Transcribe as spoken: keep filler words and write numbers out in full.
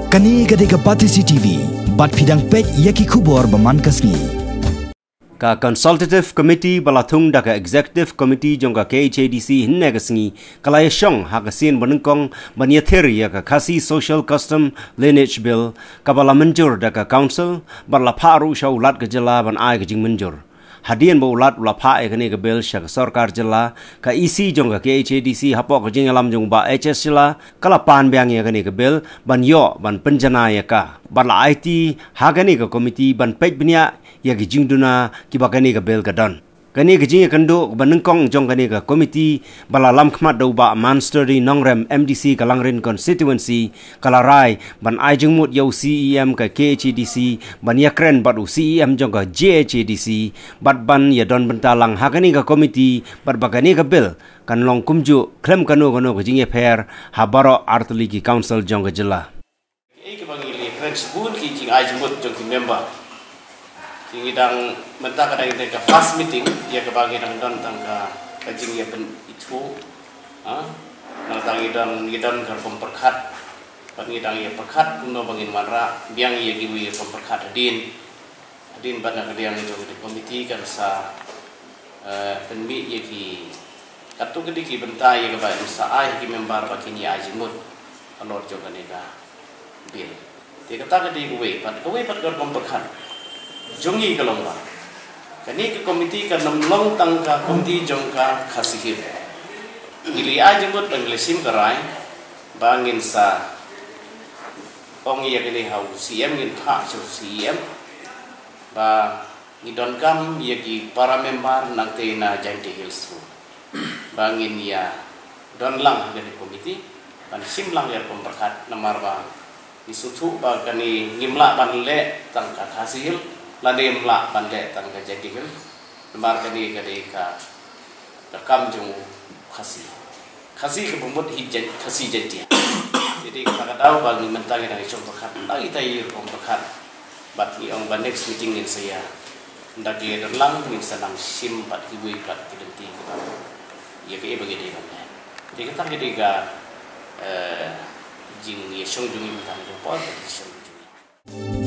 Kane ka dei ka Batesi T V, bad phi dang peit ïa ki khubor ba man ka sngi. Ka Consultative Committee ba la thung da ka Executive Committee jong ka K H A D C hynne ka sngi, ka la ïashong ha ka sien ba nyngkong ban ïathir ïa ka Khasi Social Custom Lineage Bill, kaba la mynjur da ka Council, bad la phah ruh sha u Lat ka jylla ban ai ka jingmynjur. Hadien ba u Lat u la phah ïa kane ka bill sha ka sorkar jylla, ka E C jong ka K H A D C hapoh ka jingïalam jong u Bah H S Shylla, ka la pan biang ïa kane ka bill ban ïoh ban pynjanai ïa ka. Bad la aiti ha kane ka komiti ban peit bniah ïa ki jingduna kiba kane ka bill ka don. Kane ka jingïakynduh ba nyngkong jong kane ka komiti ba la lamkhmat da u Bah Mansturdy Nongrem, M D C ka Langrin Constituency, ka la rai ban ai jingmut ïa u C E M ka K H A D C ban ïakren bad u C E M jong ka J H A D C, bad ban ïadon bynta lang ha kane ka komiti, bad ba kane ka bill kan long kumjuh khlem kano kano ka jingïapher ha baroh artylli ki council jong ka jylla. Kaei kaba ngi la ïakren shibun ki jingai jingmut jong ki member. Ki ngi dang, mynta ka dang dei ka first meeting, ïa kaba ngi dang don tang ka, ka jingïapynithuh. Ha? Nangta ngi don, ngi don ka rukom pyrkhat. Bad ngi dang ïapyrkhat kumno ba ngin wanrah biang ïa kiwei rukom pyrkhat hadien. Hadien bad na ka liang jong ka komiti kan sa, eh, pynmih ïa ki, katto katne ki bynta ïa kaba yn sa ai ha ki member ba kin ïa ai jingmut halor jong kane ka bill. Te kata ka dei kawei pat, kawei pat ka rukom pyrkhat jong ngi ka long ba kane ka komiti kan ym long tang ka komiti jong ka Khasi Hills. Ngi la ai jingmut ba ngi la shim ka rai ba ngin sa ong ïa kane ha u C M, ngin phah sha u C M ba ngi donkam ïa ki para member nangta na Jaintia Hills ruh. Ba ngin ïa don lang ha kane ka komiti ban shim lang ïa rukom pyrkhat, namar ba ngi sngewthuh ba kane ngim lah ban leh tang ka Khasi Hills lane ngim lah ban leh tang ka Jaintia Hills. Namar kane ka dei ka, ka kam jong u Khasi. Khasi kaba mut hi Jan-, Khasi Jaintia. Te dei kata ka daw ba ngi mynta ngi dang ïashong pyrkhat, ngi dang ïa rukom pyrkhat. Bad ngi ong ba next meeting ngin sa ïa, nda ki don lang ngin sa nang shim bad kiwei pat ki lynti kiba ïa kaei ba ngi dei ban leh. Te kata ka dei ka, eh, jingïashong jong ngi mynta ka jingpor bad jingshong jong ngi.